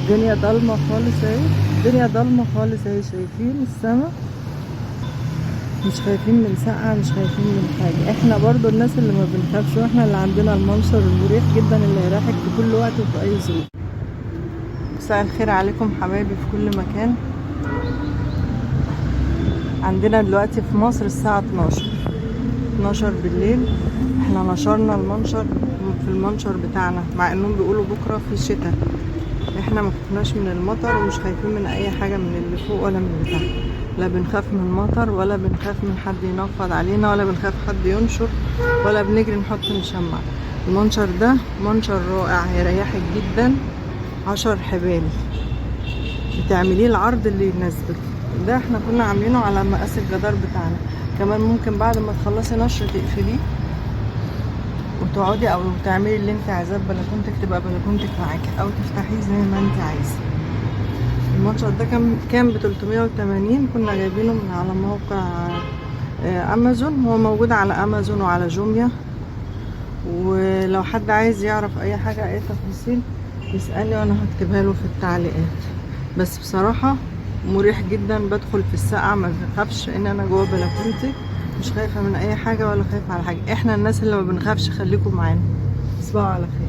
الدنيا ضلمة خالص اهي، الدنيا ضلمة خالص اهي، شايفين السما؟ مش خايفين من سقعة، مش خايفين من حاجة. احنا برضو الناس اللي ما بنخافش، واحنا اللي عندنا المنشر المريح جدا اللي هيريحك في كل وقت وفي اي ظروف. مساء الخير عليكم حبايبي في كل مكان. عندنا دلوقتي في مصر الساعة 12 بالليل. احنا نشرنا المنشر في المنشر بتاعنا، مع انهم بيقولوا بكرة في شتاء. احنا ما خفناش من المطر ومش خايفين من اي حاجة من اللي فوق ولا من اللي تحت. لا بنخاف من المطر ولا بنخاف من حد ينفض علينا ولا بنخاف حد ينشر ولا بنجري نحط مشمع. المنشر ده منشر رائع، هيريحك جدا. 10 حبال بتعمليه العرض اللي يناسبك. ده احنا كنا عاملينه على مقاس الجدار بتاعنا. كمان ممكن بعد ما تخلصي نشر تقفليه وتقعدي او تعملي اللي انت عايزاه في بلكونتك، تبقى بلكونتك معاكي، او تفتحيه زي ما انت عايزه. المنشر ده كان ب380، كنا جايبينه من على موقع امازون. هو موجود على امازون وعلى جوميا. ولو حد عايز يعرف اي حاجة اي تفاصيل يسألني وانا هكتبها له في التعليقات. بس بصراحة مريح جدا، بدخل في السقعة ما بخافش ان انا جوه بلكونتي، مش خايفة من اي حاجة ولا خايفة على حاجة. احنا الناس اللي ما بنخافش، خليكم معانا. تصبحوا على خير.